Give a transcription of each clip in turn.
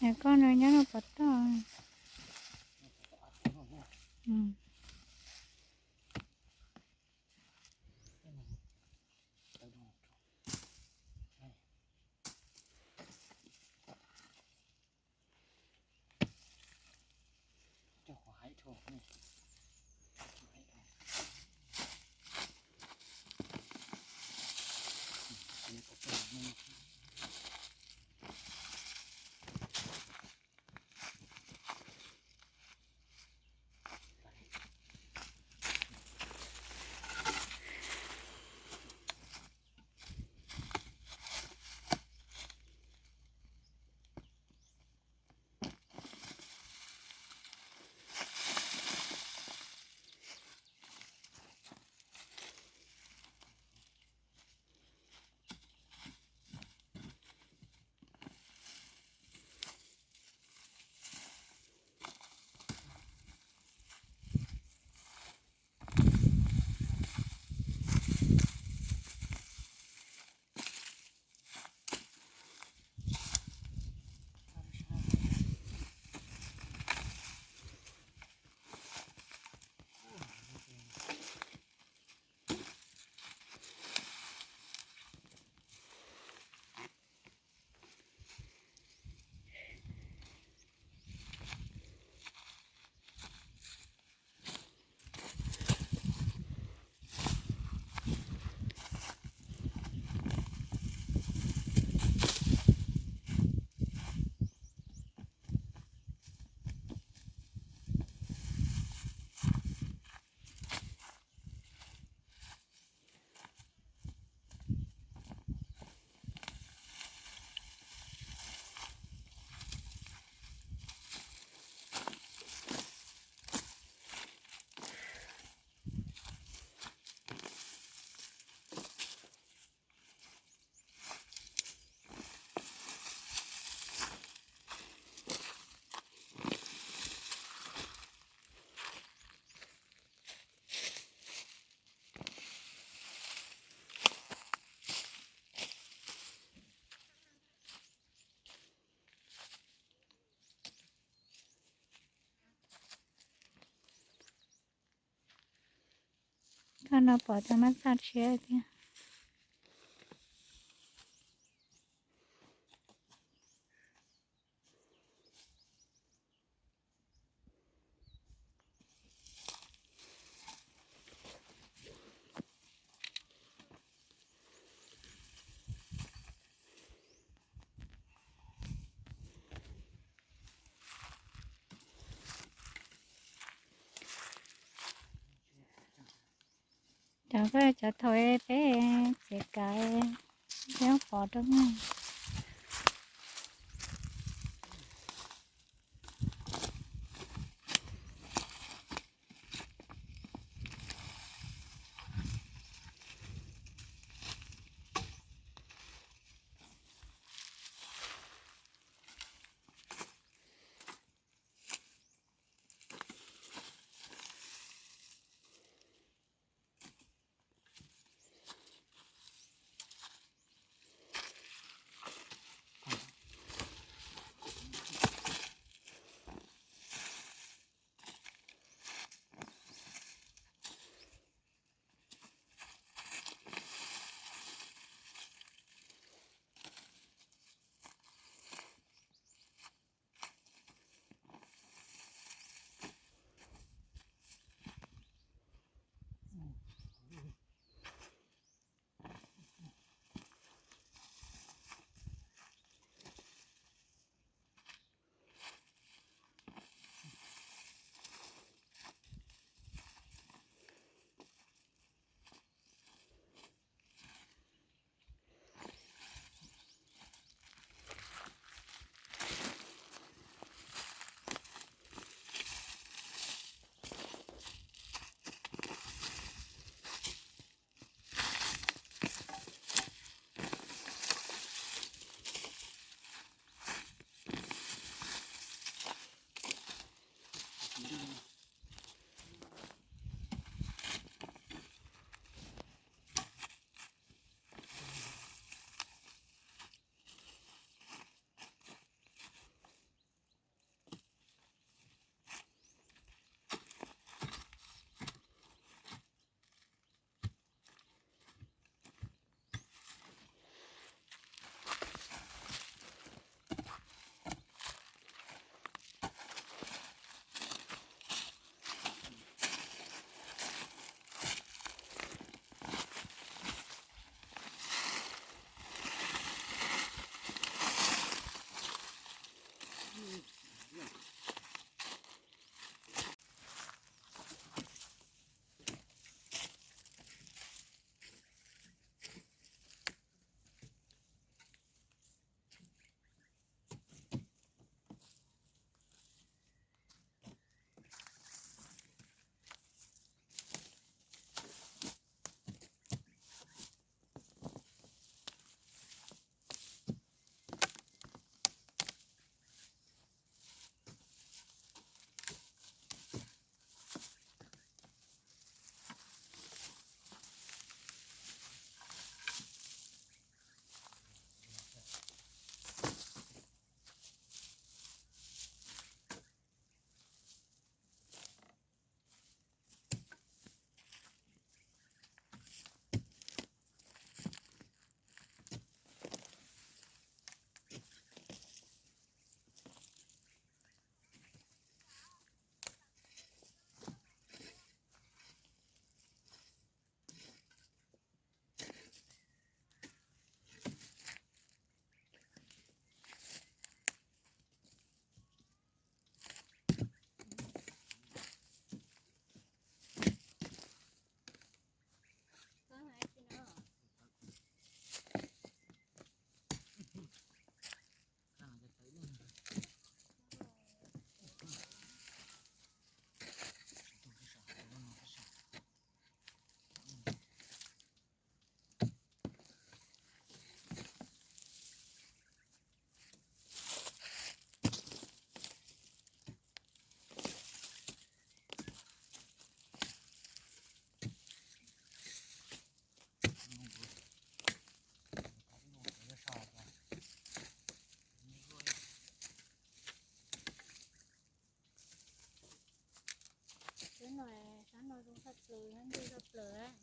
Koj nws nyob rau pov toj. Koj no pom cov mab txaj tshiab thiab. Cov, cov thaum peb txiav kav, peb pov rau. Plws, ntuj zog plws.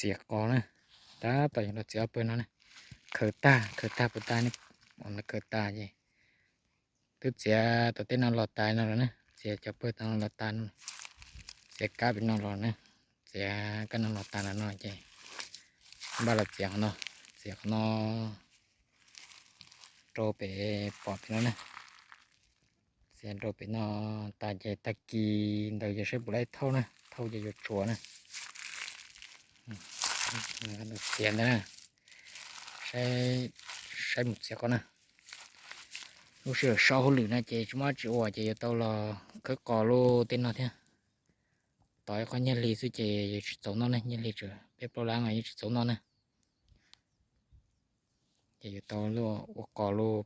Txiav qos na, tab tom yuav los txiav ob pawg no na. Khaws tag, khaws tag puas tas ne, khaws tag ces twb txiav tau tej no los tas no lawm na, txiav cov pawg tau no los tas no, txiav kab pem no los na, txiav kab no los tas no ces npaj los txiav qhov no, txiav qhov no rau pem pom pem no na. Txiav rau pem no tas ces tag kis ntawd ces saib puas laib thauj na, thauj ces yuav tshuav na. Txiav ntawd na, saib mus txiav qos na. Lub sij hawm so hauj lwm no ces tsis muaj dab tsi ua ces yuav tau los khawb qos lub tej no thiab. Tos ib qho nyiaj hli xwb ces yeej tsis txaus noj ne, nyiaj hli tsawg peb plaub lab mas yeej tsis txaus noj ne. Ces yuav tau ua qos lub,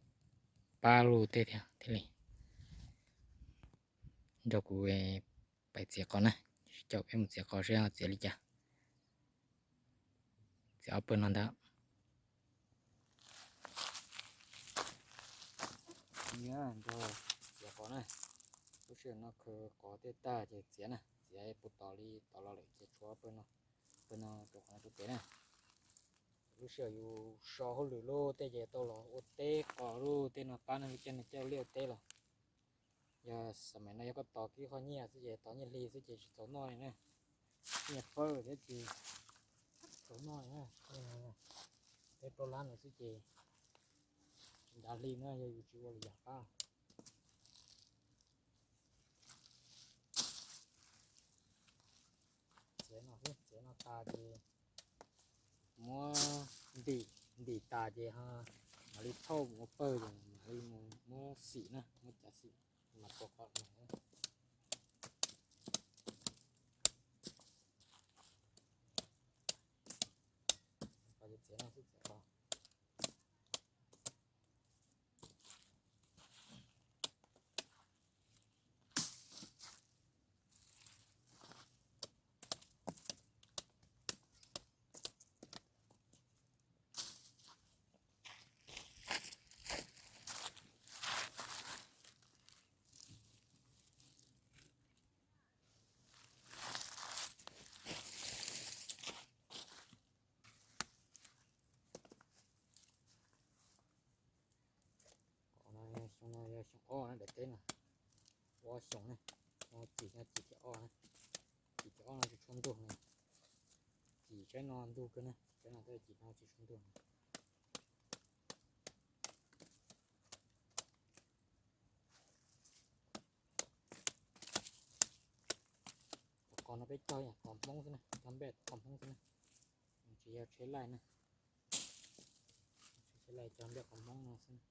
pab lub tej thiab thiaj li. Nrog kuv pais txiav qos na, sib caum peb mus txiav qos seb txiav li cas. Txiav ob pawg no ntag. Nrog txiav qos na, lub sij hawm no khaws qos tej tag ces txiav na, txiav puag tom li tom los lawm ces tshuav ob pawg no, pawg no rau qhov no rau pem na. Lub sij hawm yus so hauj lwm lub tej ces tau los ua teb qos lub tej no pab neeg lub caij no coj liaj ua teb los. Yog xam mais no yog koj tos kib qho nyiaj xwb ces tos nyiaj hli xwb ces tsis txaus noj li na. Nyiaj fawb thiab ces tsis txaus noj li na. Peb plaub lab no xwb ces tsis nrad hli na yog yus tsis ua lwm yam qab. Txiav no xwb, txiav no tas ces muab ntim, ntim tas ces mam li thauj mus ua pawg ces mam li mus muab xim na, muab cav xim mas tua qos no. Txiav no xwb txiav qos. Xyoo no yog xyoo ob na, daim teb no ua ob xyoo na, xyoo txim no txim thiab ob na. Tsaib no ntug kawg na, tsaib no tab sis no tsis tshua ntug. Qos no peb cog qos Hmoob xwb na, cog npej qos Hmoob xwb na, tsis yog tsheb laij na. Tsheb laij cog npej qos Hmoob no xwb na.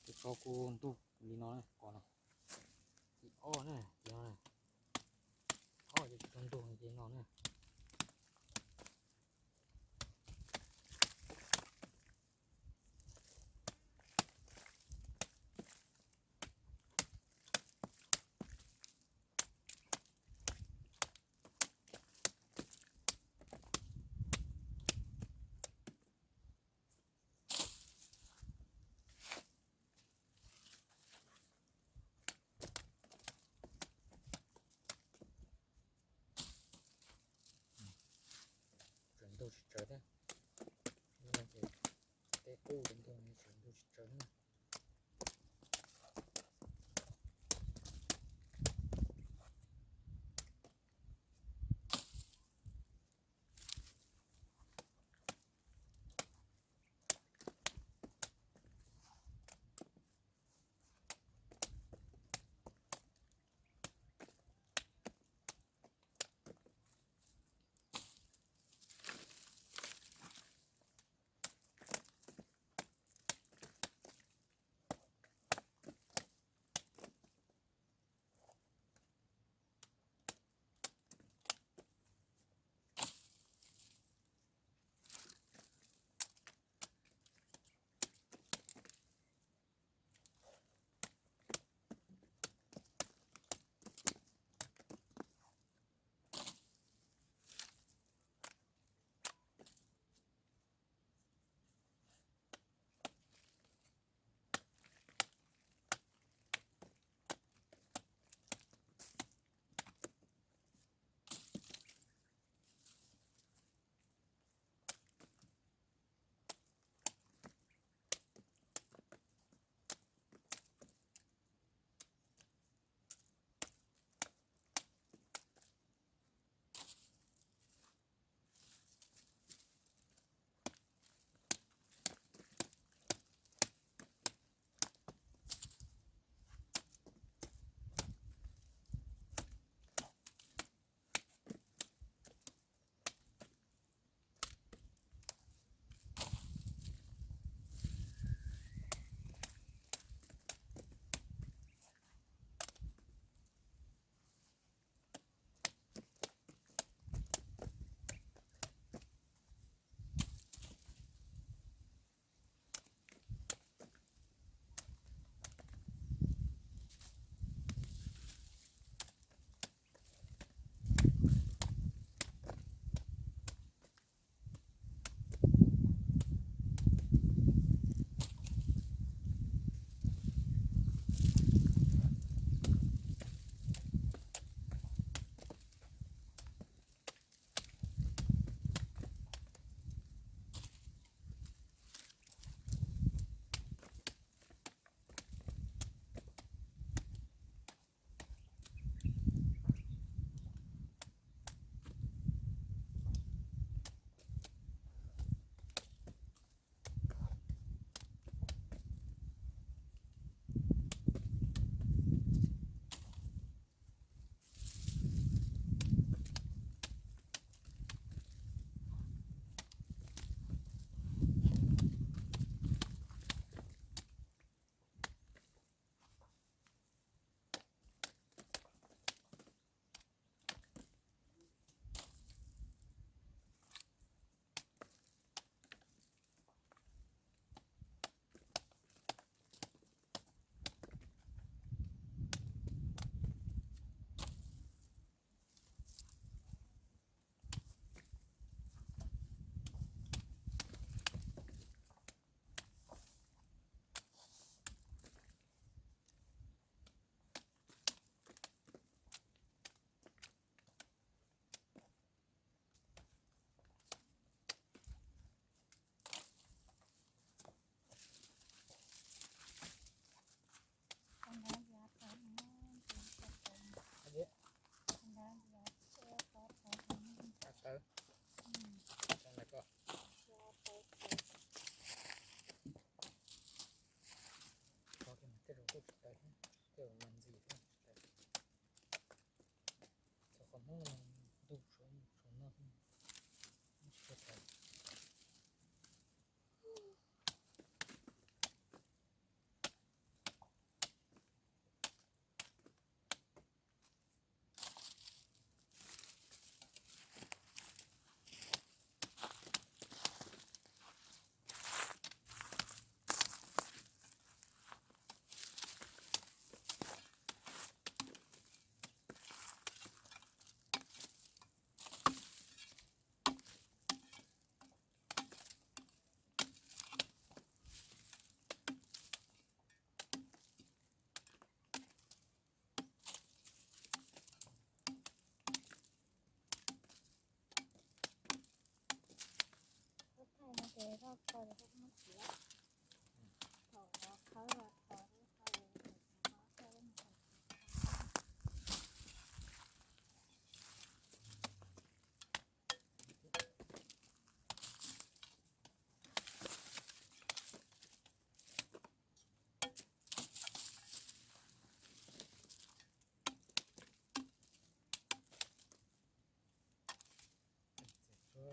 Ces tso kuv ntug li no na, qos no. Thib ob na, ces no na. Ob ces tsis tau ntug ces no na.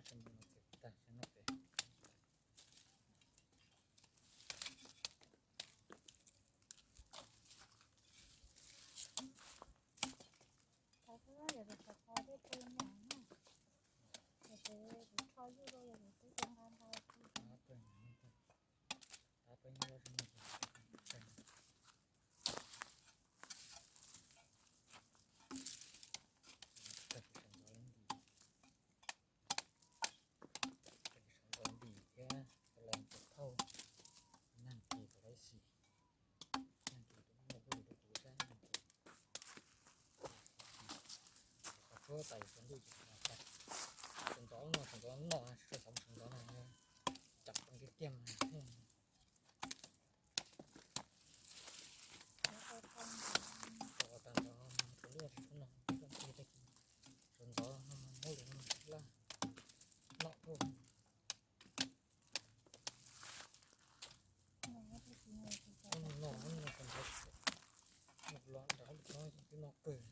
Tej no txiav tag seb noj pem. Thaum xub yog tus rau qhov tej tug no na, yog tus rho yuj rau yog tus twb tau nqa nqa tug. Sawv ntxov ntim thiab sawv ntxov thauj, nag kis tau lawv sim, nag kis tus muaj hauj lwm rau kuv saib nag kis. Qhov tshuab tas yus tsaus ntuj ces qhov tas, sawv ntxov no sawv ntxov no tsis tshua xav mus sawv ntxov no, tsam poob kiag tiag mas. Tau tag nrho rau lub tsis tshua no, tag kis sawv ntxov no hauj lwm no laj noj thuj. Ub no, ub no sawv ntxov, mus los nram hauv lwm no twb noj kawg.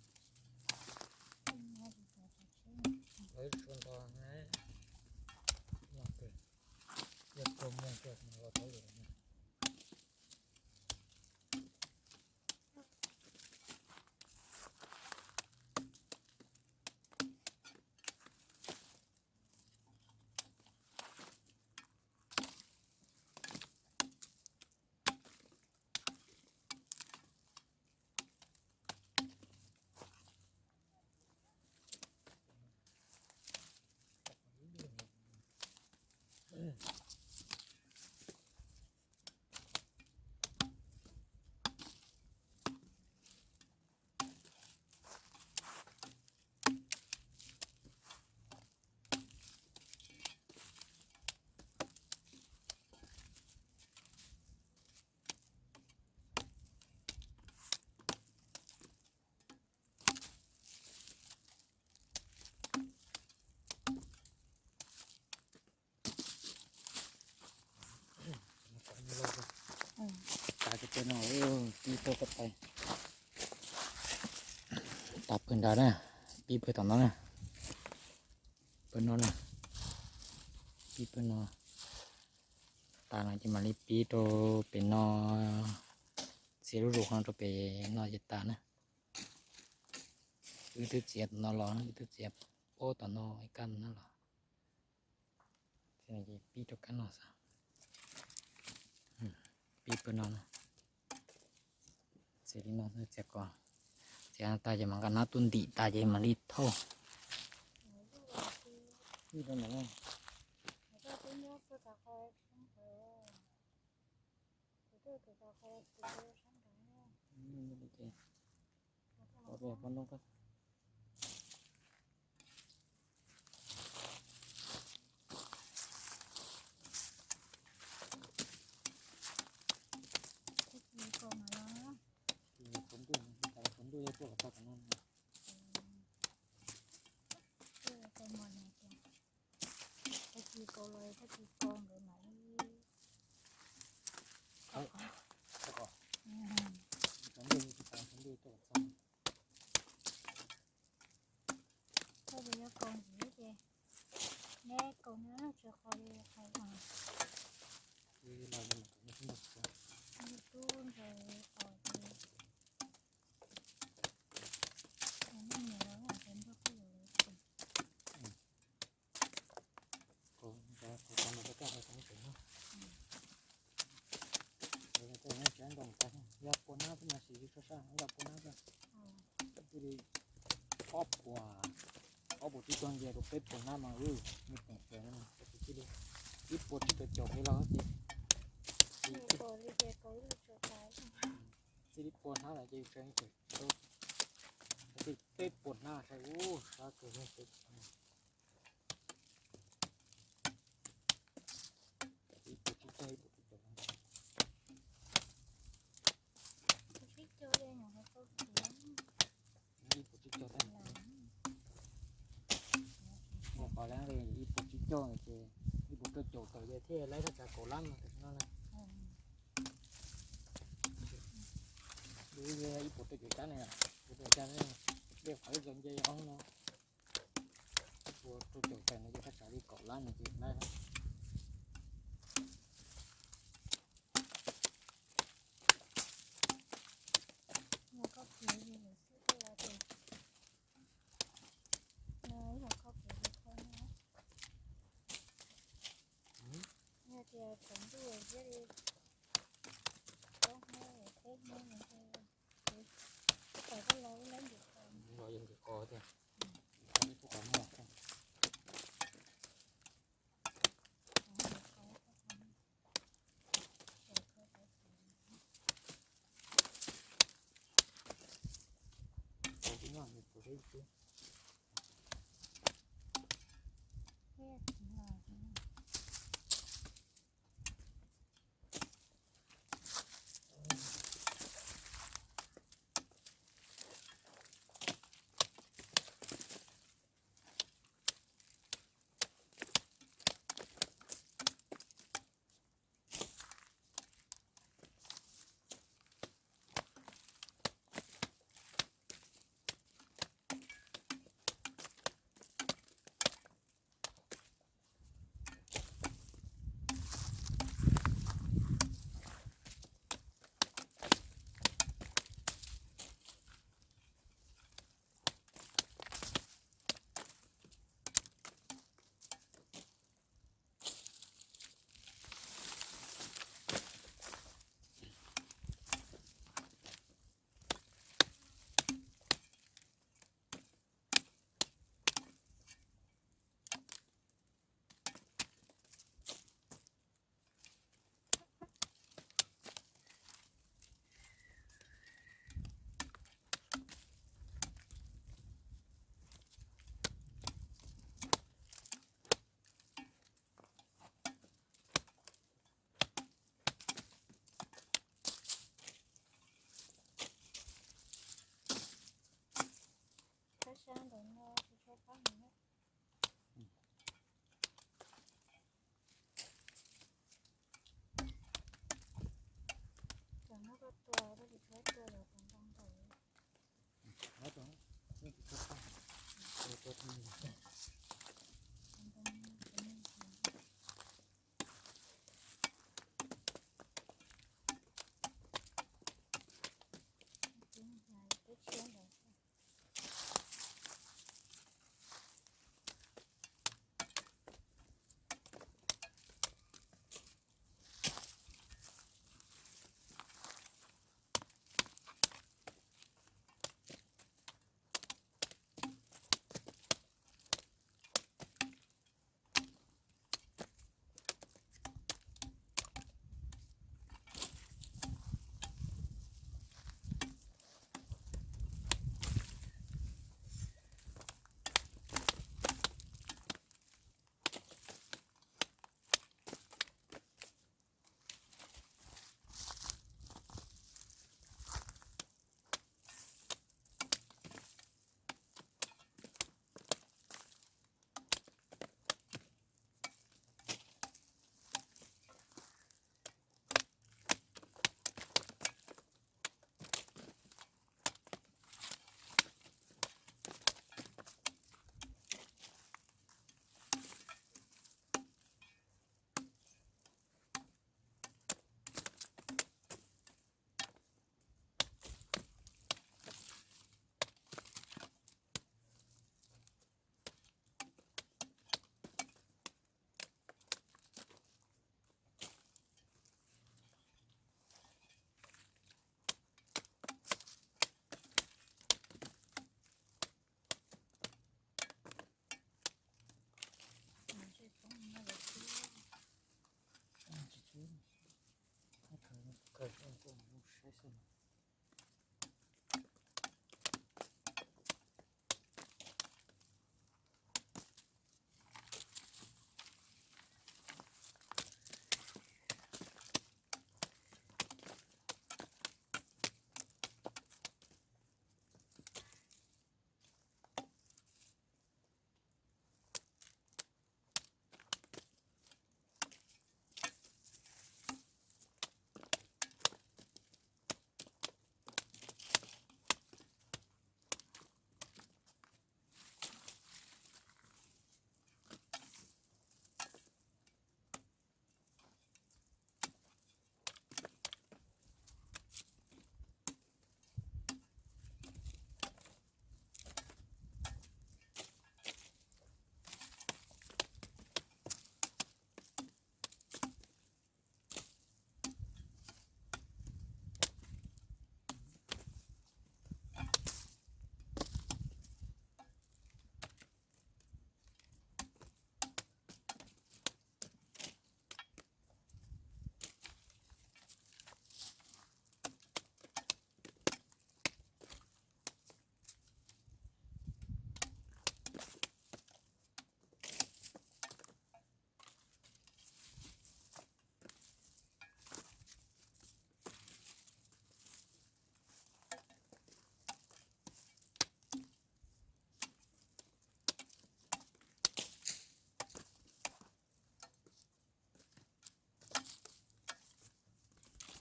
Lawv sawv ntxov na, noj kawg. Yog kawg mus kawg los tau lwm no. Tas pawg no, pib pawg ko taw. Tas pawg nrad na, pib pawg tom no na. Pawg no na, pib pawg no. Tas no ces mam li pib rau pem no, txiav lub zus no rau pem no ces tas na. Wb twb txiav tom no los, wb twb txiav pob tom no ib kab no los. Ces pib rau kab no xwb. Pib pawg no, txiav li no, txiav ko, txiav tas ces mam nqa nab tuaj ntim tas ces mam li thauj. Tag kis kaus los tag kis ko nkawd mam li. Thaum yuav kaus ntxiv ces neb kaus nyob tsis qhov li qhov li tub ntawd os, ces nej niam lawv ua tes nrog kuj yuav lawv tsis. Yog puas nab peb mas sim li tso sab nrog puas nab twb li ob puas, ob puas tsib caug nce rau peb puas nab mas wb me teem fes no tab sis thiaj li ib puas tsib caug caum li los ces thiaj li puas nab lawm ces tseem tsis tau, tab sis peb puas nab sai ub sab kawg li. Ib puas tsib caug, ib puas tsib caug. Ib puas tsib caug tag. Ua qhov lab li ib puas tsib caug ces ib puas rau caum tawm ces thiaj laib thaj tsam kaum lab mas tam sim no na. Ib puas rau caum tsab ne, ib puas rau caum tsab ne, dej qhov ib zaug nce ob no. Ua rau caum fais no ces koj tsav li kaum lab no ces lab. Yog koj khiav ces lawv xwb koj los ces no ib yam koj khiav ces kho no. Yog tias tsaus ntuj thiab li plaub hnub peb hnub no ces koj tau koj los ib lab ntawm qos. Los yog ntawm qos tiag. Ib tug qos muag. Kab sab ntawm no tsis tshua qab heev na. Tam no koj tua koj tsis tshua tua los tus ntoo ntawd.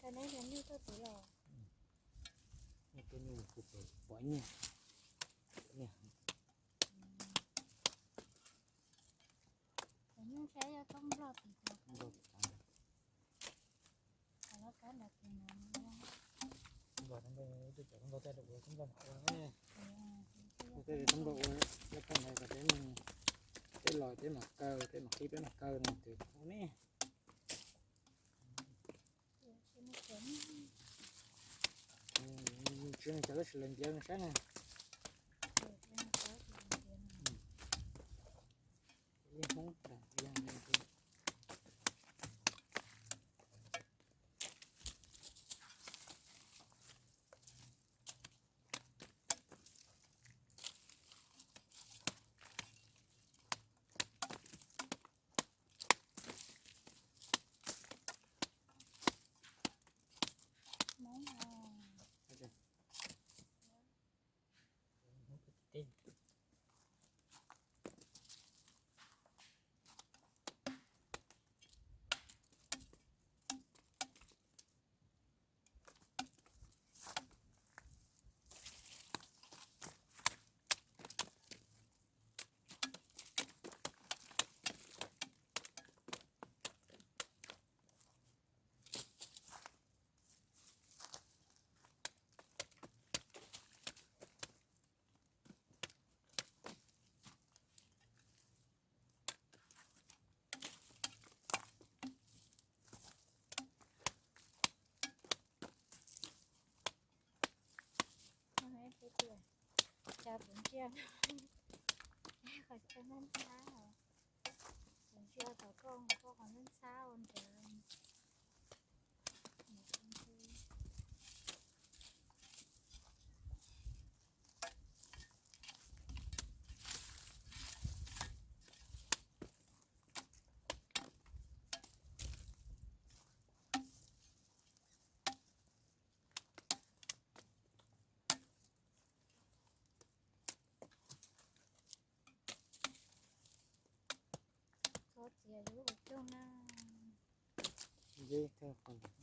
Neb cov nyuj tuaj tid los? Nyuj tuaj nyuj kuv pom nyiaj. Cov nyuj saib yog tub nplog tim cov, cov loj kab nrad tim no. Tub nplog, tub nplog, tub nplog, tub nplog mas ua ne. Tub nplog ua loj kab ntawd kom peb, peb los peb mam kaw, peb mam qhib peb mam kaw no ces ua ne. Tsis cov tab sis lawv ntiav no saib na. Yeej Hmoob tas yeej. Cas kuv ntsia qhov chaw ntxhab ntxhab os. Kuv ntsia tom koj, koj qhov ntxhab ntxhab ua nrad. Txhob txiav lub hauv coj na.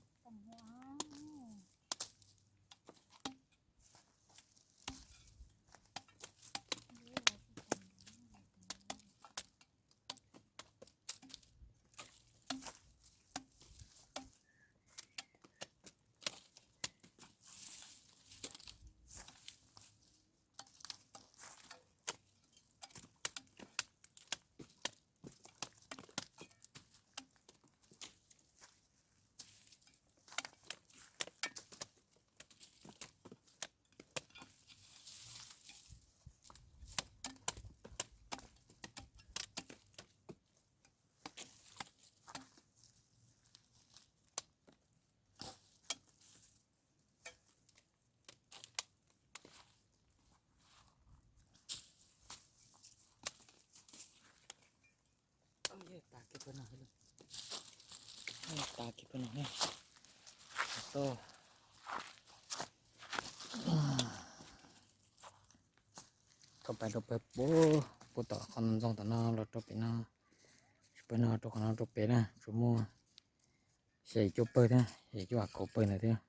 Tas kiag pawg no, tas kiag pawg no. Tau, tau pais rau pawg puag, puag tom qhov ntxoog tom no los rau pem no, tsis pawg no rau qhov no rau pem na, tsuas muaj xya cuaj pawg thiab, xya cuaj kaum pawg ntawd thiab.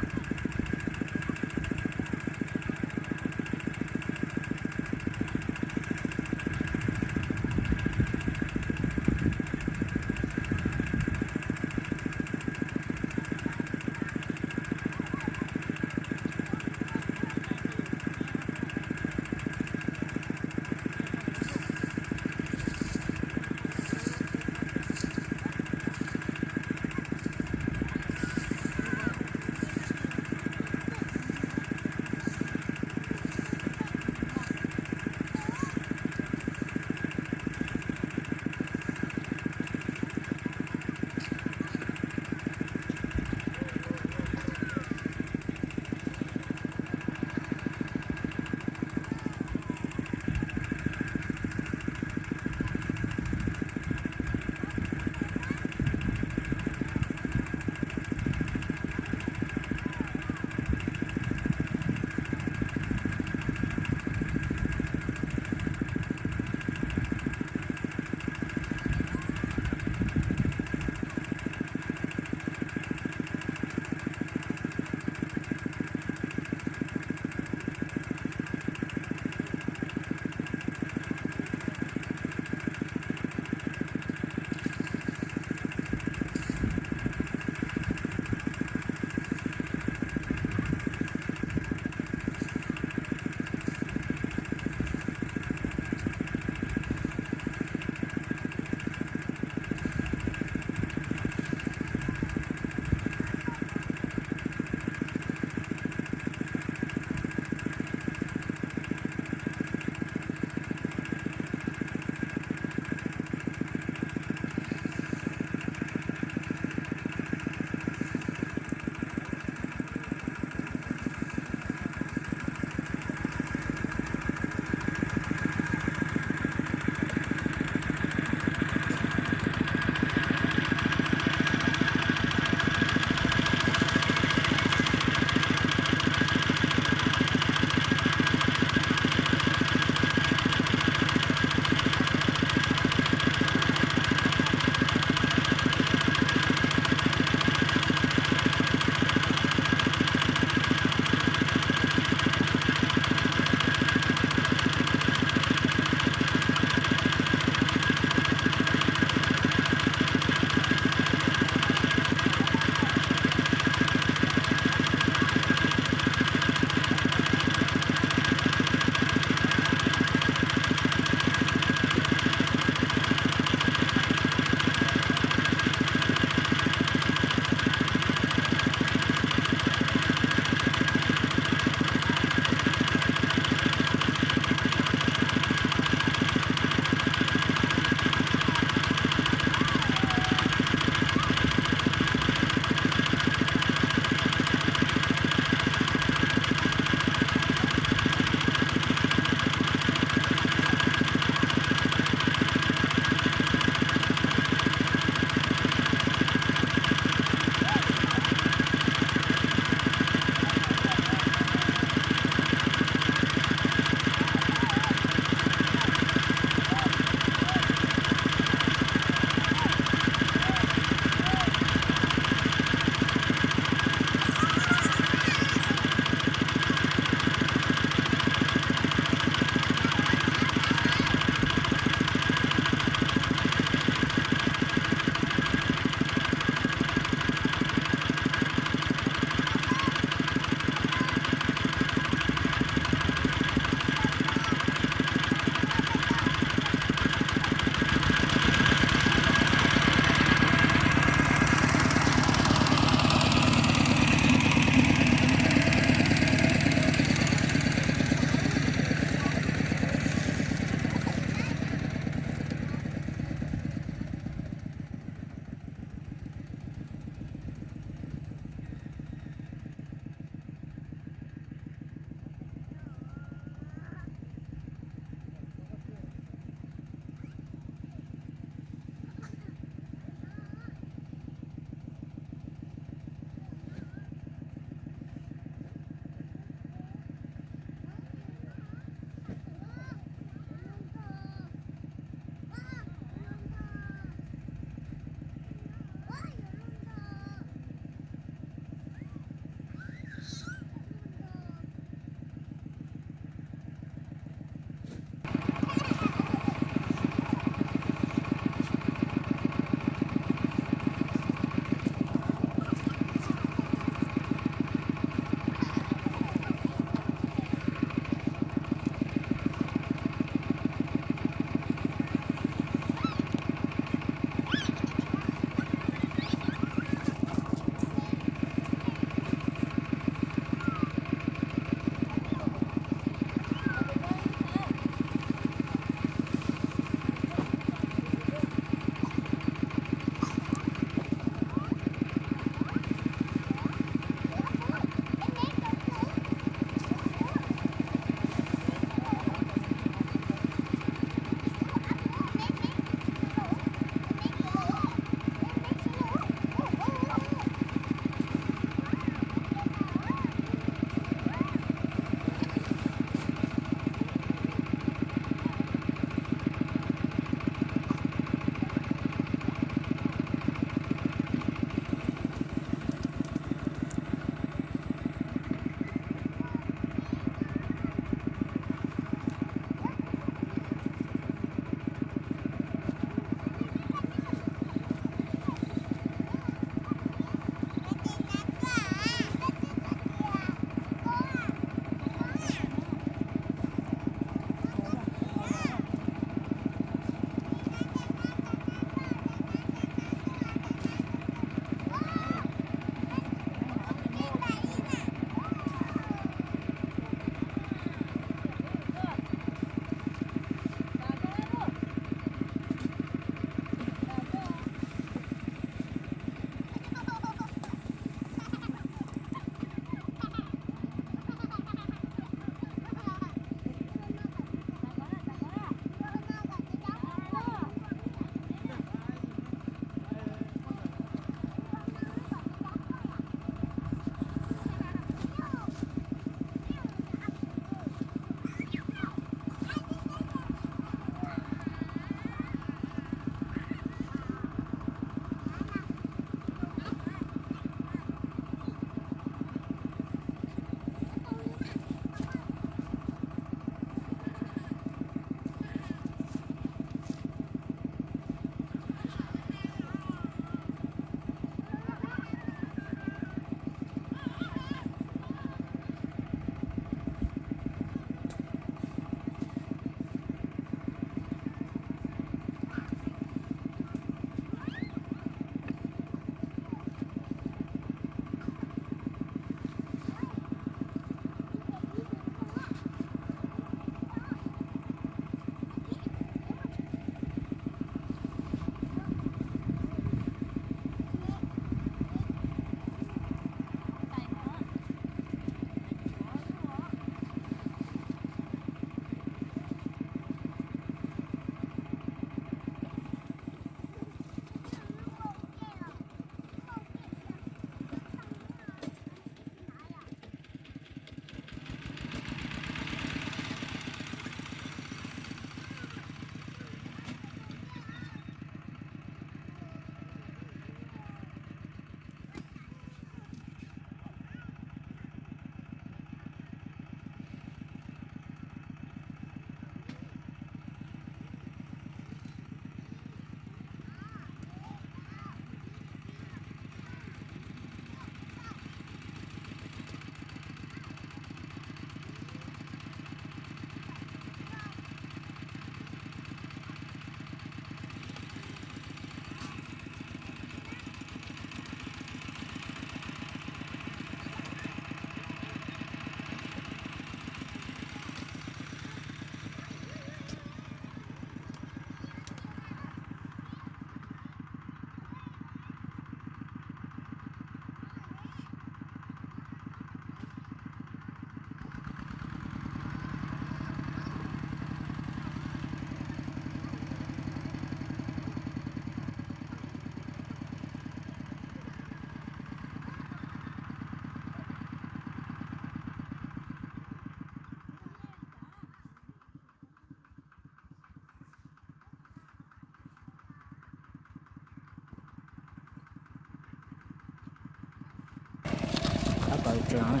Tsev no na.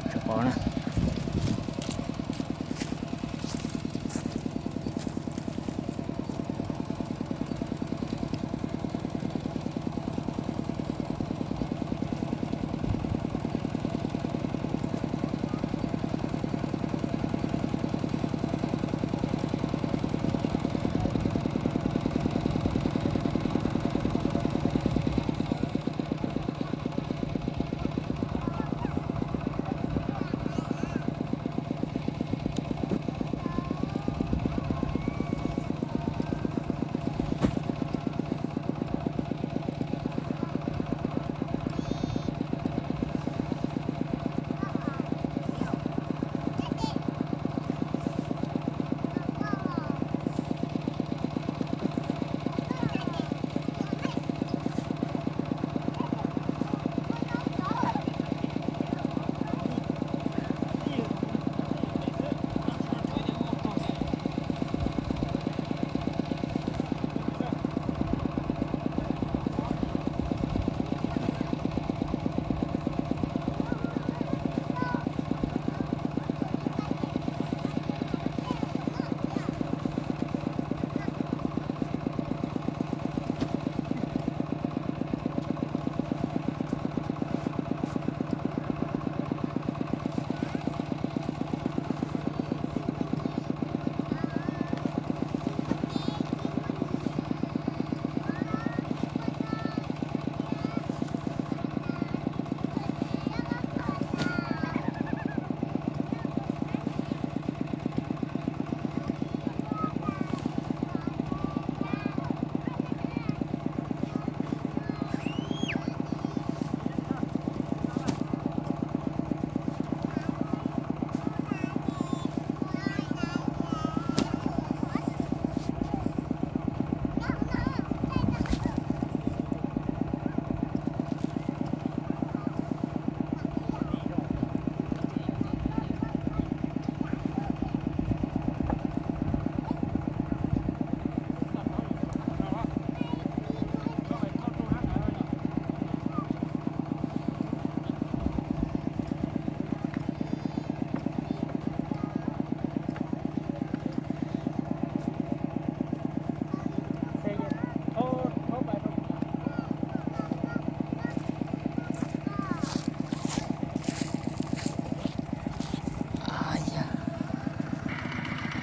Tsev pov na.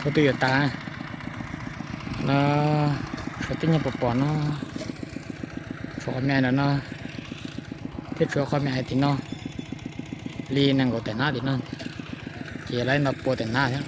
Thaum twg yuav tas no, tshuav tej nyuag pos pos no, tshuav qhov me ntawm no, thiab tshuav qhov me hais tim no, li nees nkaum tawm hnab tim no, ces lawv nto pua tawm hnab thiab.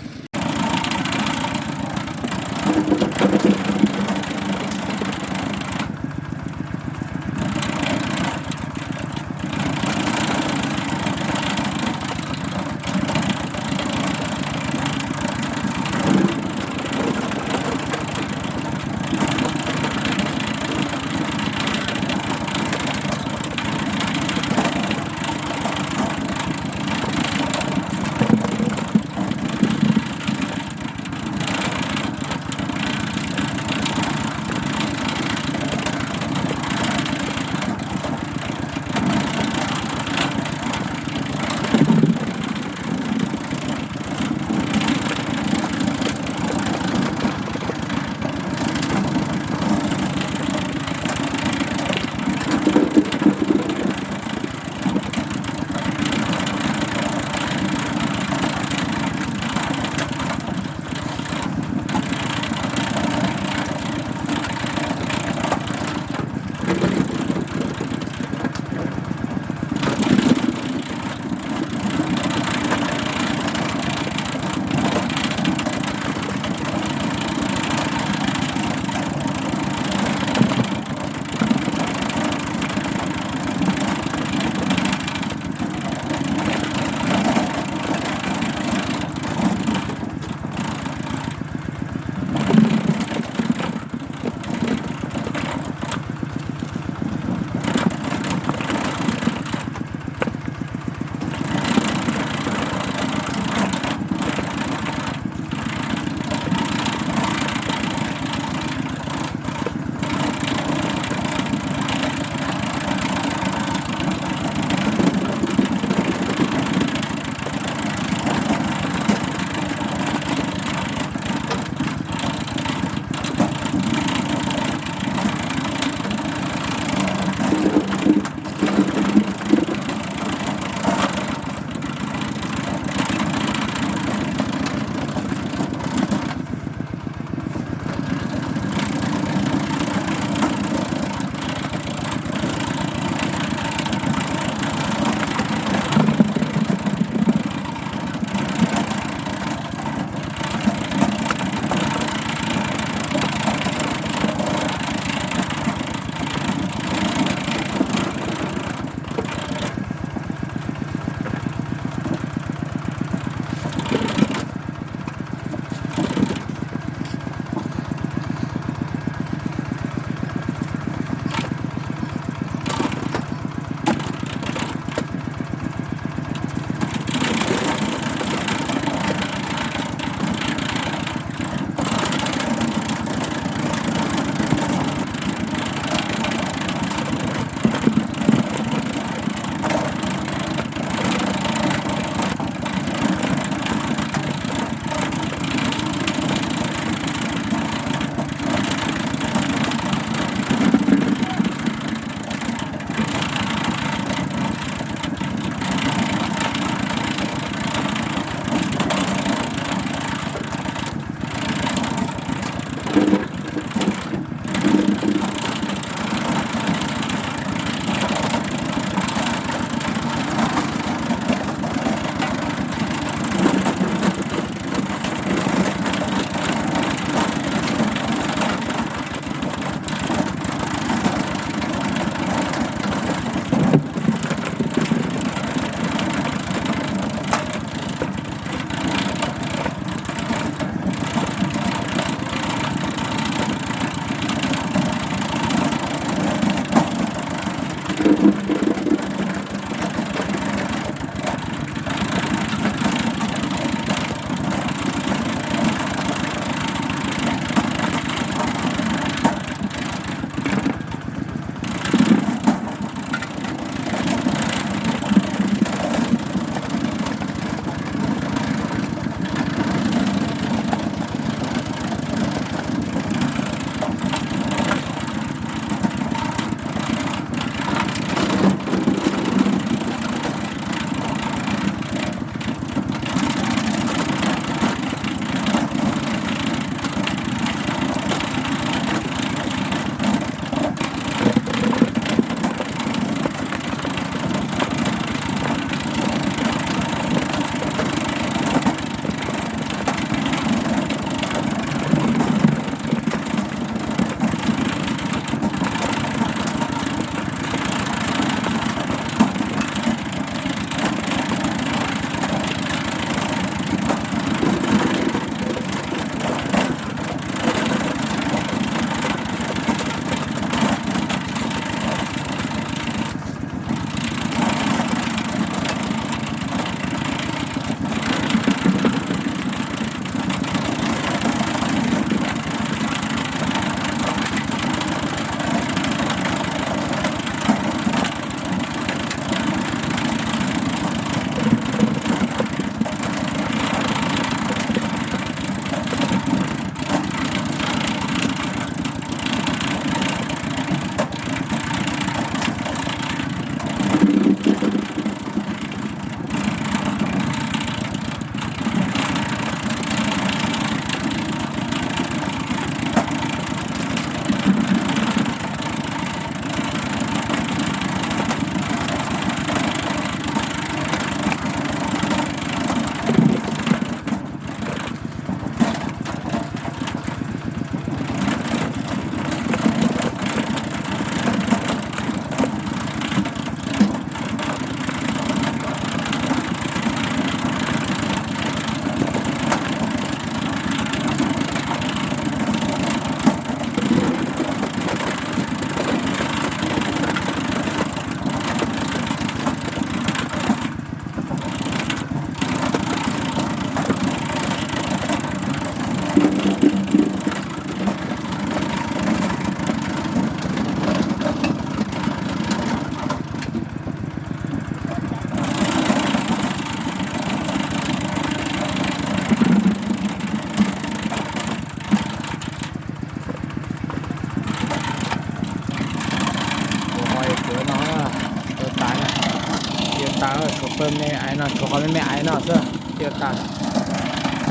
Me aiv no tshuav qhov me me aiv no xwb thiaj tas.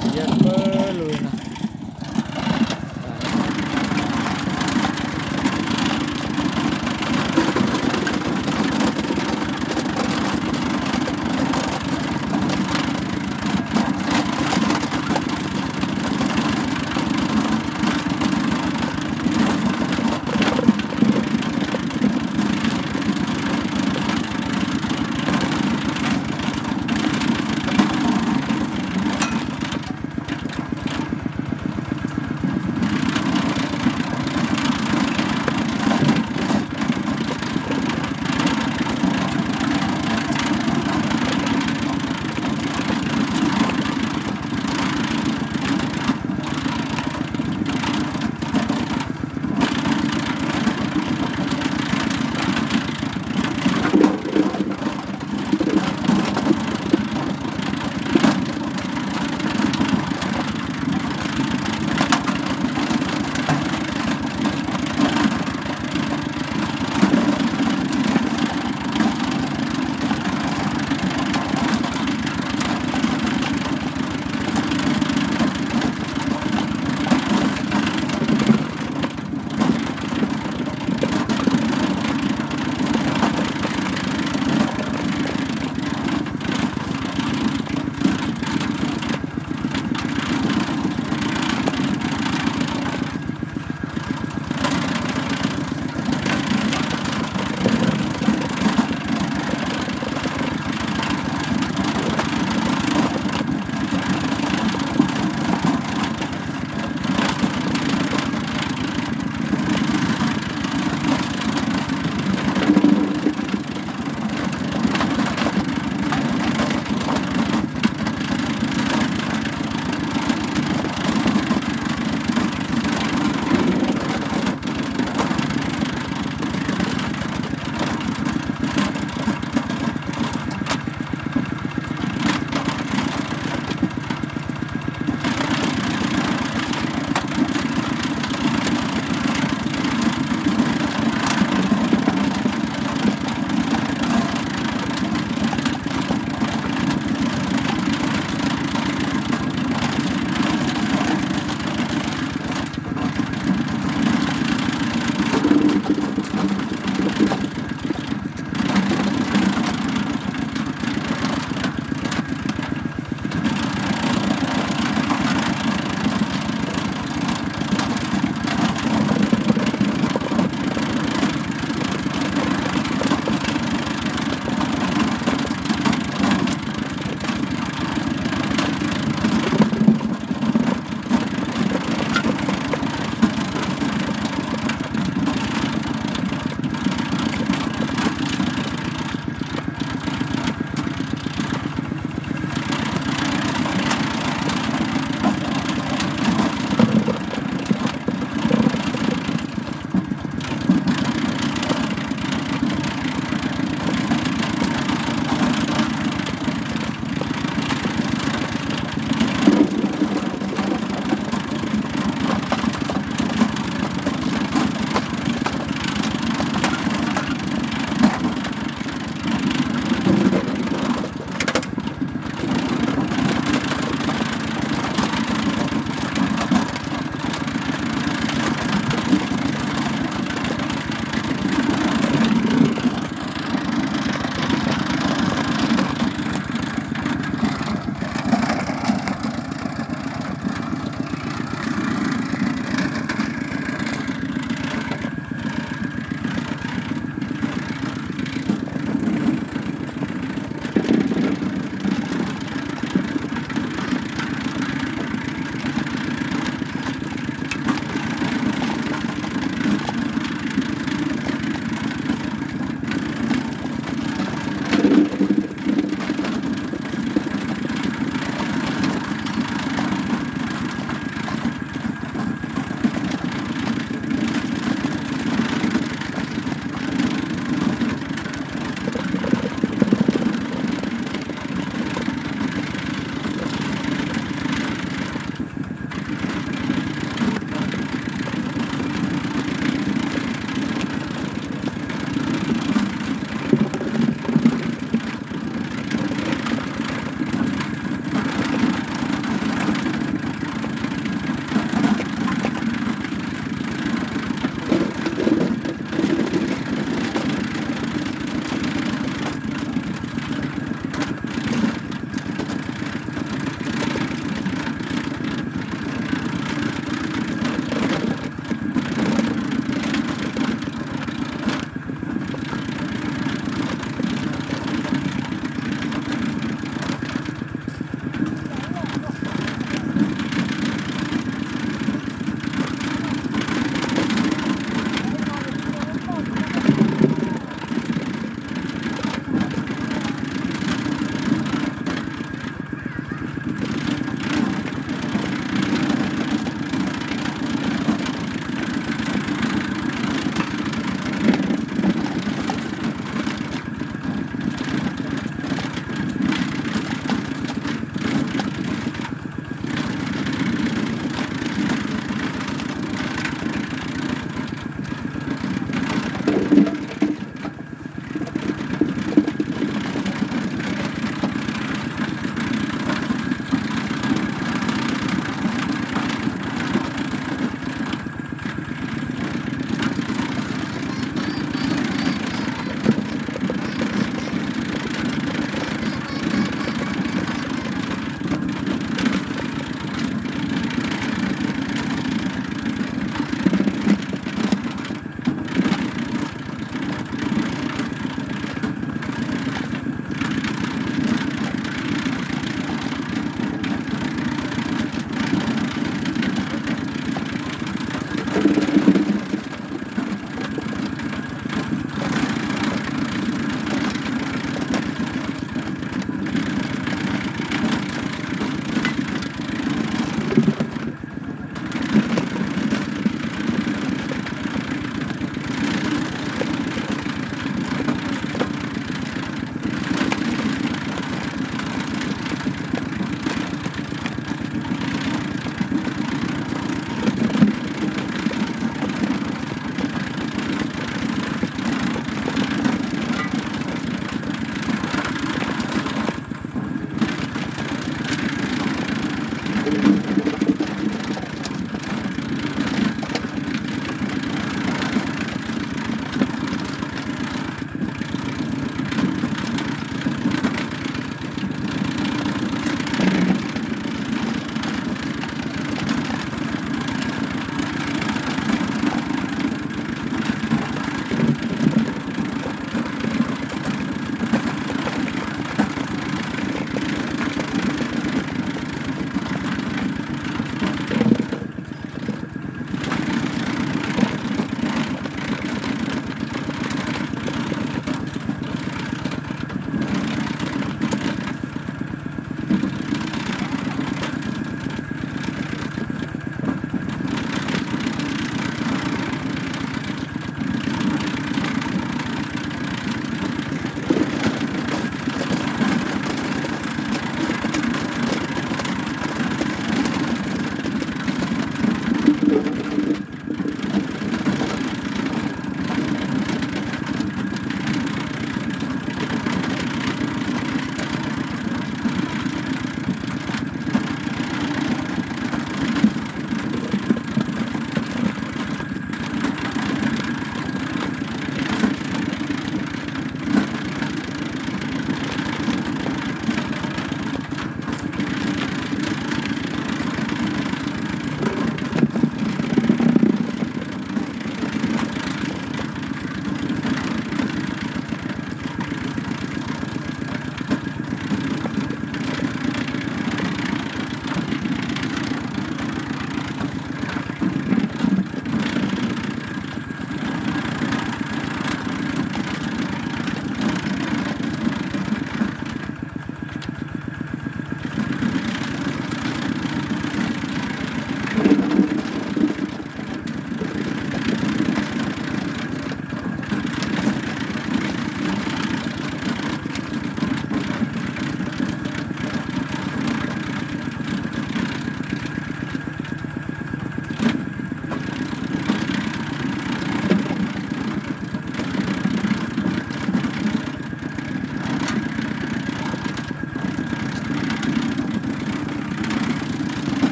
Tsis yog pawg lug no.